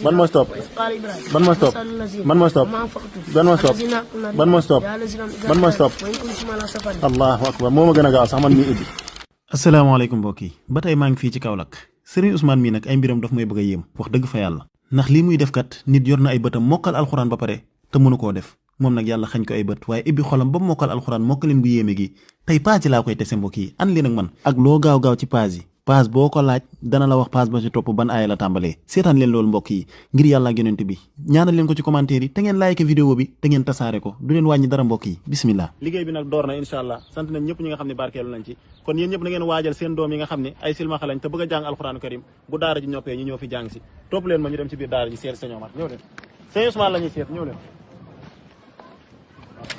ban mooy stop ban mooy stop ban mooy stop ban mooy stop ban mooy stop ban mooy stop allahu akbar moo ma gën a gaaw sax man mii ubbi. asalaamaaleykum mbokk yi ba tey maa ngi fii ci Kaolack Serigne Ousmane mii nag ay mbiram daf may bëgg a yéem wax dëgg fa yàlla ndax lii muy def kat nit yor na ay bëtam mokkal alxuraan ba pare te mënu koo def moom nag yàlla xañ ko ay bët waaye ibbi xolam ba mokkal alxuraan mokkalin bu yéeme gi tey page yi laa koy tese mbokk yi an li nag man ak loo gaaw ci page yi page boo ko laaj dana la wax page ba ci topp ban aaya la tàmbalee seetaan leen loolu mbokk yi ngir yàlla ak yonent bi ñaanal leen ko ci commentaire yi te ngeen like vidéo bi te ngeen tasaare ko du leen wàññi dara mbokk yi bismillah. liggéey bi nag door na incha allah sant nañ ñëpp ñi nga xam ne barkeelu nañ ci kon yéen ñëpp na ngeen waajal seen doom yi nga xam ne ay silmaxa lañ te bëgg a jàng alxuraanu karim bu daara ji ñoppee ñu ñëw fi jàng si topp leen ma ñu dem ci biir daara ji seet sëñ Omar ñëw leen sëñ Ousmane la ñuy seet ñëw leen.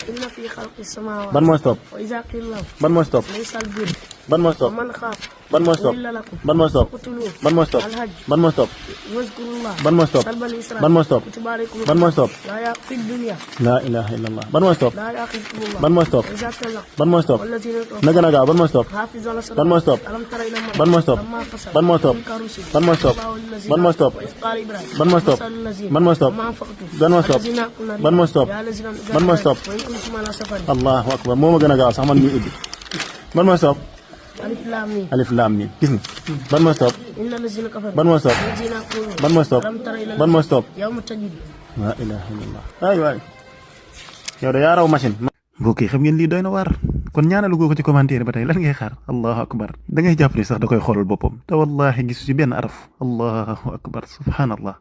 inna fi xalqi samaawaati ban mooy stop wa izaa qiila lahum ban mooy stop laysal birra ban mooy stop man xaafa ban mooy stop ban mooy stop ban mooy stop ban mooy stop ban mooy stop ban mooy stop ban mooy stop laa ilaha illallah ban mooy stop ban mooy stop ban mooy stop na gën a gaaw ban mooy stop ban mooy stop ban mooy stop ban mooy stop ban mooy stop ban mooy stop ban mooy stop ban mooy stop ban mooy stop ban mooy stop ban mooy stop allahu akbar moo ma gën a gaaw sax man mii ubbi ban mooy stop alif laam miim gis nga ban mooy stop ban mooy stop ban mooy stop ban mooy stop laa ilaha illallah ay waay yow da yaa raw machine. mbokk yi xam ngeen lii doy na waar kon ñaanalu goo ko ci commentaire ba tey lan ngay xaar allahu akbar da ngay jàpp ni sax da koy xoolal boppam te wallahi gisu ci benn araf allahu akbar subhanallah.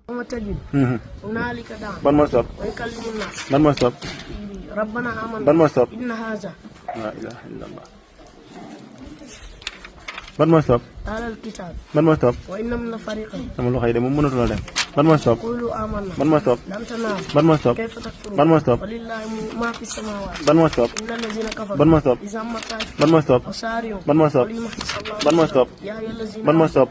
ban mooy stop ban mooy stop ban mooy stop laa ilaha illallah ban mooy stop ban mooy stop sama loxo yi de moom mënatu la dem ban mooy stop ban mooy stop ban mooy stop ban mooy stop ban mooy stop ban mooy stop ban mooy stop ban mooy stop ban mooy stop ban mooy stop ban mooy stop